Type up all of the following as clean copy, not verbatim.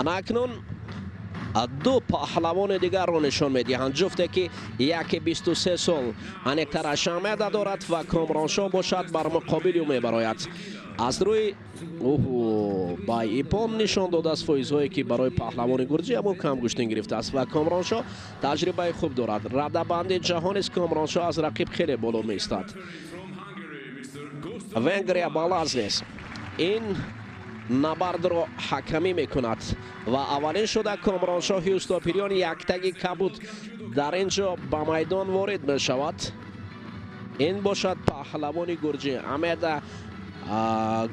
Ана акнун ду паҳлавони дигарро нишон медиҳанд, ҷуфте ки яке 23 сол аниқтараш Амеда дорад ва Комроншоҳ бошад бар муқобили ӯ мебарояд. Аз рӯи ба ипон нишон додааст фоизҳое ки барои паҳлавони гурҷӣ ҳамон кам гӯштин гирифтааст ва Комроншоҳ таҷрибаи хуб дорад. Радабанди ҷаҳонист Комроншоҳ аз рақиб хеле боло меистад. Венгрия Балаз нест ин набардро ҳакамӣ мекунад ва аввалин шуда Комроншоҳи Устопириён яктаги кабуд дар ин ҷо ба майдон ворид мешавад. Ин бошад паҳлавони гурҷӣ Амеда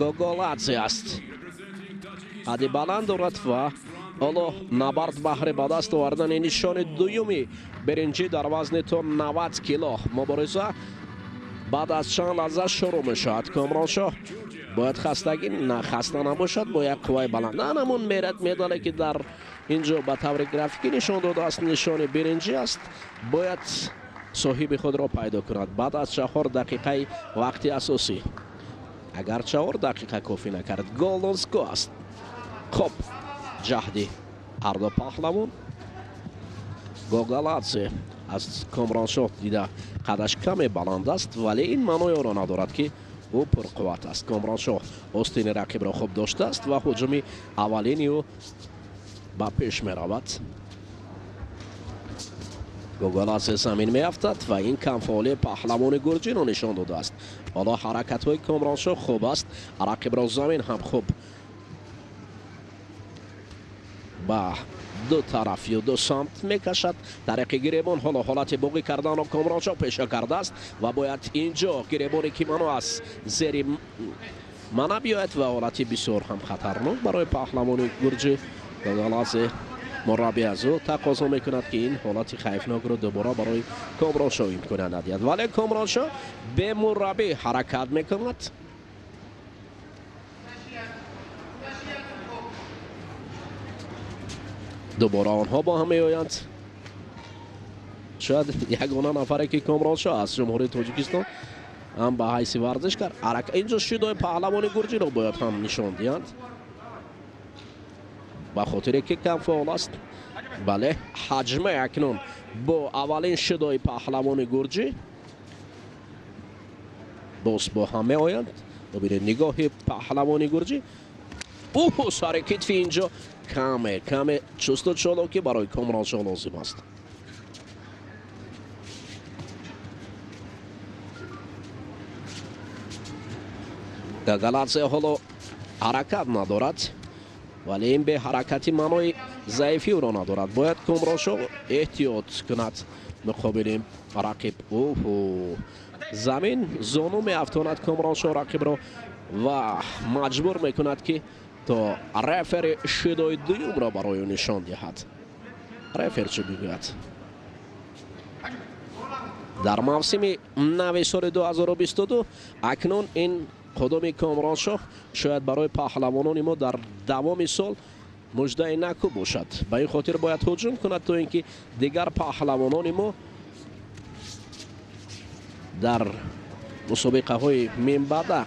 Гоголадзе аст. Қади баланд дорад ва ҳоло набард баҳри ба даст овардани нишони дуюми биринҷӣ дар вазни то 90 кило мубориза баъд аз чанд лаҳза шурӯъ мешавад. Комроншоҳ бояд хастагӣ на хаста набошад, бо як қувваи баланд. На ҳамон мерад медале ки дар ин ҷо ба таври графикӣ нишон додааст, нишони биринҷӣ аст, бояд соҳиби худро пайдо кунад баъд аз 4 дақиқаи вақти асосӣ. Агар 4 дақиқа кофӣ накард, голонско аст. Хоб, ҷаҳди ҳарду паҳлавон. Гогаладзе аз Комроншоҳ дида қадаш каме баланд аст, вале ин маънои онро надорад ки ӯ пурқувват аст. Комроншоҳ остини рақибро хуб доштааст ва ҳуҷуми аввалини ӯ ба пеш меравад. Гогаладзе замин меафтад ва ин камфаъолии паҳлавони гурҷиро нишон додааст. Ҳоло ҳаракатҳои Комроншоҳ хуб аст, рақибро замин ҳам хуб ба ду тараф ё ду самт мекашад. Тариқи гиребон ҳоло ҳолати боғӣ карданро Комроншоҳ пеша кардааст ва бояд инҷо гиребони кимоно аз зери мана биёяд ва ҳолати бисёр ҳам хатарнок барои паҳлавони гурҷӣ. Гогаладзе мураббӣ аз ӯ тақозо мекунад ки ин ҳолати хайфнокро дубора барои Комроншоҳ имконият надиҳад, вале Комроншоҳ бемураббӣ ҳаракат мекунад. Дубора онҳо бо ҳам меоянд. Шояд ягона нафаре ки Комроншоҳ аз Ҷумҳурии Тоҷикистон ҳам ба ҳайси варзишкар инҷо шидои паҳлавони гурҷиро бояд ҳам нишон диҳанд, ба хотире ки камфаъол аст. Бале, ҳаҷме акнун бо аввалин шидои паҳлавони гурҷӣ боз бо ҳам меоянд. Бибинед нигоҳи паҳлавони гурҷӣ. Уҳу, сари китфи инҷо каме каме чусту чолокӣ барои Комроншоҳ лозим аст. Гагаладзе ҳоло ҳаракат надорад, вале ин беҳаракатӣ маънои заифӣ ӯро надорад. Бояд Комроншоҳ эҳтиёт кунад муқобили рақиб. Уҳу, замин зону меафтонад Комроншоҳ рақибро ва маҷбур мекунад ки то рефери шидои дуюмро барои ӯ нишон диҳад. Рефер чӣ мегӯяд? Дар мавсими нави соли 2022 акнун ин қудуми Комроншоҳ шояд барои паҳлавонони мо дар давоми сол муждаи наку бошад. Ба ин хотир бояд ҳуҷум кунад то ин ки дигар паҳлавонони мо дар мусобиқаҳои минбаъда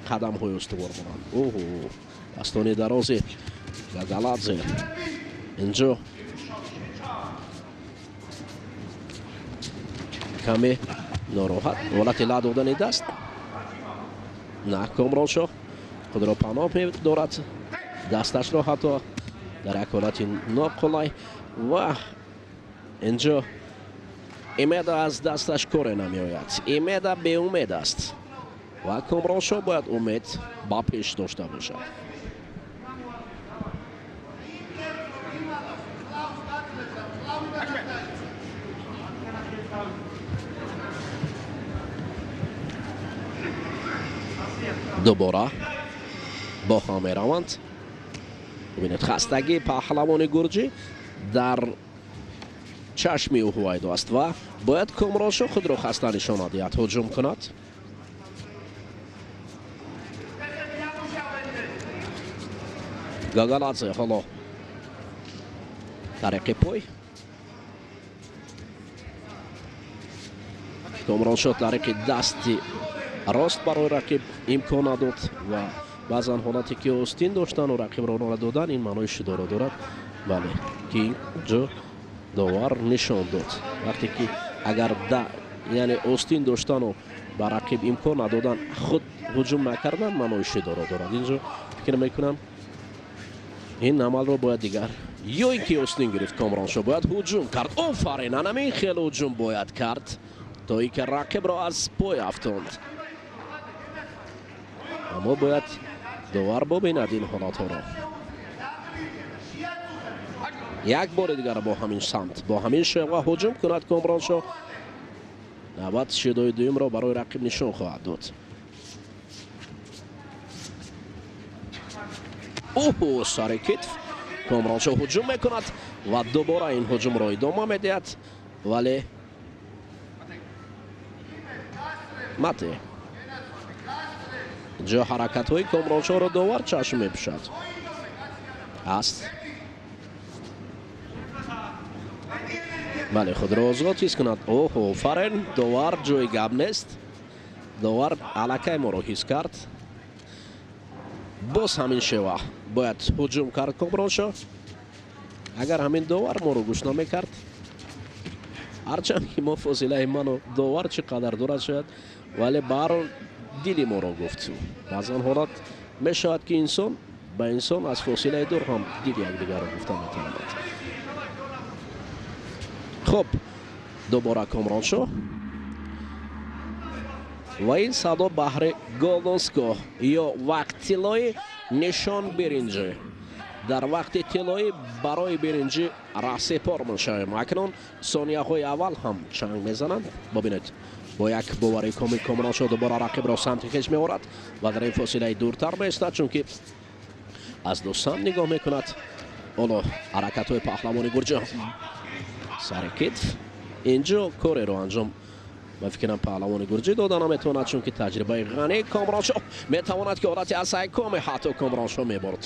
қадамҳои устувор монанд. Оҳу, дастони дарози Гагаладзе инҷо каме нороҳат, ҳолати ла додани даст. На, Комроншоҳ худро паноҳ медорад, дасташро ҳатто дар як ҳолати ноқулай ва инҷо Имеда аз дасташ коре намеояд. Имеда беумед аст ва Комроншоҳ бояд умед ба пеш дошта бошад. Дубора бо ҳам мераванд. Бибинед, хастагии паҳлавони гурҷӣ дар чашми ӯ ҳувайдо аст ва бояд Комроншоҳ худро хаста нишона диҳад, ҳуҷум кунад. Гагаладзе ҳоло тариқи пой. Комроншоҳ тариқи дасти рост барои рақиб имкон надод ва Баъзан ҳолате ки остин доштану рақибро онро додан, ин маънои шидоро дорад. Бале, ки инҷо довар нишон дод. Вақте ки агар да, яъне остин доштану ба рақиб имкон надодан, худ ҳуҷум накардан, маънои шидоро дорад. Инҷо фикр мекунам, ин амалро бояд дигар ё ин ки остин гирифт Комроншо, бояд ҳуҷум кард. Офарин, анамин хел ҳуҷум бояд кард, то ин ки рақибро аз пой афтонд. Аммо бояд довар бубинад ин ҳолатҳоро. Як бори дигар бо ҳамин самт, бо ҳамин шева ҳуҷум кунад Комроншо. Навбат шидои дуюмро барои рақиб нишон хоҳад дод. Оҳо, сари китф Комроншо ҳуҷум мекунад ва дубора ин ҳуҷумро идома медиҳад, вале мате ҷо ҳаракатҳои Комроншоро довар чашм мепӯшад аст. Бале, худро озод ҳис кунад. Оҳо, фарен, довар ҷои гап нест. Довар аллакай моро ҳис кард. Боз ҳамин шева бояд ҳуҷум кард Комроншо. Агар ҳамин довар моро гӯш намекард, ҳарчанд ки мо фосилаи ману довар чӣ қадар дур аст шояд, вале баҳарҳол дили моро гуфт. Баъзан ҳолат мешавад, ки инсон ба инсон аз фосилаи дур ҳам дили якдигарро гуфта метавонад. Хуб, дубора Комроншо ва ин садо баҳри Голдонско ё вақт тиллоӣ нишон биринҷӣ. Дар вақти тиллоӣ барои биринҷӣ раҳсепор мешавем. Акнун сонияҳои аввал ҳам чанг мезананд. Бубинед, бо як бовари комил Комроншо дубора рақибро самти хеш меорад ва дар ин фосилаи дуртар меистад, чунки аз ду самт нигоҳ мекунад. Ҳоло ҳаракатҳои паҳлавони гурҷӣ, сари китф, инҷо кореро анҷом ба фикрам паҳлавони гурҷӣ дода наметавонад, чунки таҷрибаи ғании Комроншо метавонад, ки ҳолати асайкоме ҳатто Комроншо мебурд.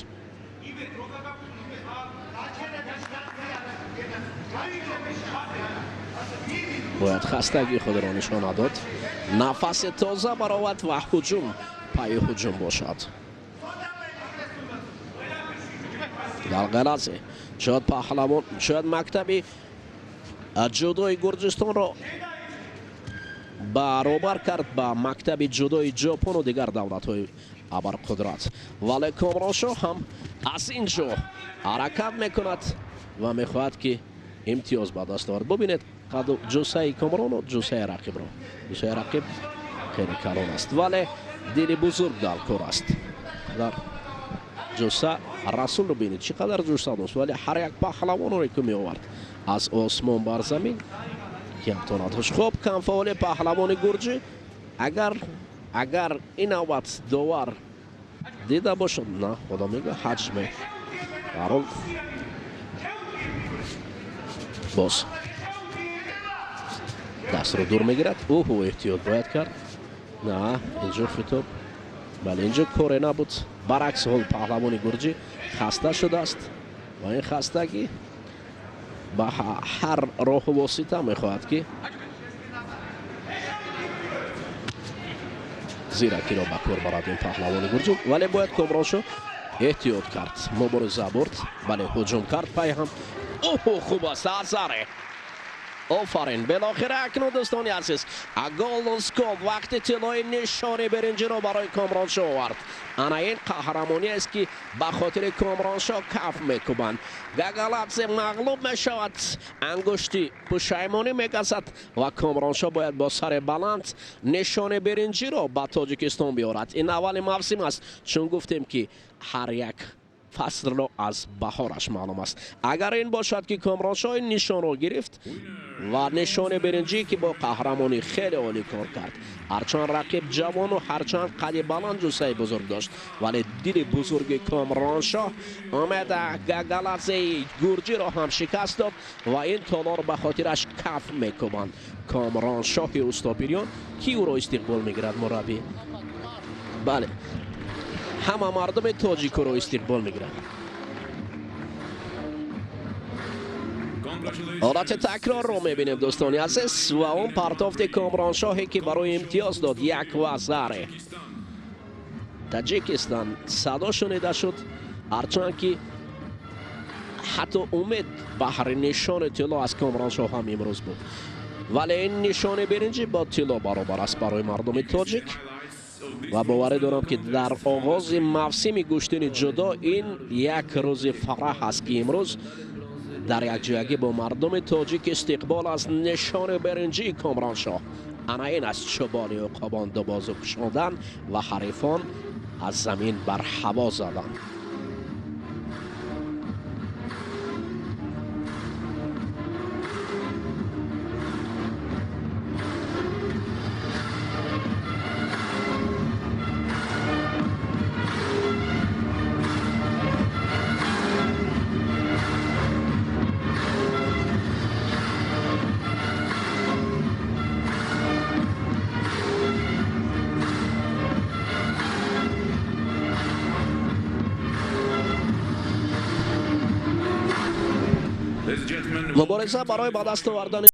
Бояд хастагии худро нишон надод, нафаси тоза баровад ва ҳуҷум пайи ҳуҷум бошад. Галгалазе шояд паҳлавон, шояд мактаби ҷудои Гурҷистонро баробар кард ба мактаби ҷудои Ҷопону дигар давлатҳои абарқудрат, вале Комроншо ҳам аз ин ҷо ҳаракат мекунад ва мехоҳад, ки имтиёз ба даст овард. Бубинед қаду ҷуссаи Комрону ҷуссаи рақибро. Ҷуссаи рақиб хеле калон аст, вале дили бузург дар кор аст. Дар ҷусса Расулро бинед, чӣ қадар ҷусса дошт, вале ҳар як паҳлавонро ки меовард аз осмон бар замин, ҳамто надошт. Хуб, камфаъоли паҳлавони гурҷӣ. Агар ин навбат довар дида бошад, на, худо мегӯ ҳаҷме барол боз дастро дур мегирад. Оҳо, эҳтиёт бояд кард. На, инҷо хитоб, бале, инҷо коре набуд. Баръакс, ҳол паҳлавони гурҷӣ хаста шудааст ва ин хастагӣ ба ҳар роҳу восита мехоҳад, ки зиракиро ба кор барад ин паҳлавони гурҷӣ. Вале бояд Комроншо эҳтиёт кард. Мубориза бурд, бале, ҳуҷум кард пайҳам. Оҳо, хуб аст, азаре, офарин. Билохира акнун, дӯстони азиз, Голденскоп вақти тиллои нишони биринҷиро барои Комроншо овард. Ана ин қаҳрамонӣ аст, ки ба хотири Комроншо каф мекӯбанд. Гагаладзе мағлуб мешавад, ангушти пушаймонӣ мегазад ва Комроншо бояд бо сари баланд нишони биринҷиро ба Тоҷикистон биёрад. Ин аввали мавсим аст, чун гуфтем, ки ҳар як фаслро аз баҳораш маълум аст. Агар ин бошад, ки Комроншо ин нишонро гирифт ва нишони биринҷӣ, ки бо қаҳрамонӣ хеле олӣ кор кард, ҳарчанд рақиб ҷавону ҳарчанд қади баланд, ҷуссаи бузург дошт, вале дили бузурги Комроншоҳ омеда Гагалазеи гурҷиро ҳам шикаст дод ва ин толор ба хотираш каф мекӯбанд. Комроншоҳи устопирён, ки ӯро истиқбол мегирад? Мураббӣ, бале, ҳама мардуми тоҷик ӯро истиқбол мегирад. Ҳолати такрорро мебинем, дӯстони азиз, ва он партофти Комроншоҳе, ки барои имтиёз дод, як вазаре. Таджикистан садо шунида шуд, ҳарчанд ки ҳатто умед баҳри нишони тилло аз Комроншоҳ ҳам имрӯз буд, вале ин нишони биринҷӣ бо тилло баробар аст барои мардуми тоҷик. Ва боварӣ дорам, ки дар оғози мавсими гӯштини ҷудо ин як рӯзи фараҳ аст, ки имрӯз дар якҷоягӣ бо мардуми тоҷик истиқбол аз нишони биринҷии Комроншоҳ. Ана ин аст чӯбони уқобон, ду бозу кушодан ва ҳарифон аз замин бар ҳаво задан. Мубориза барои ба даст овардани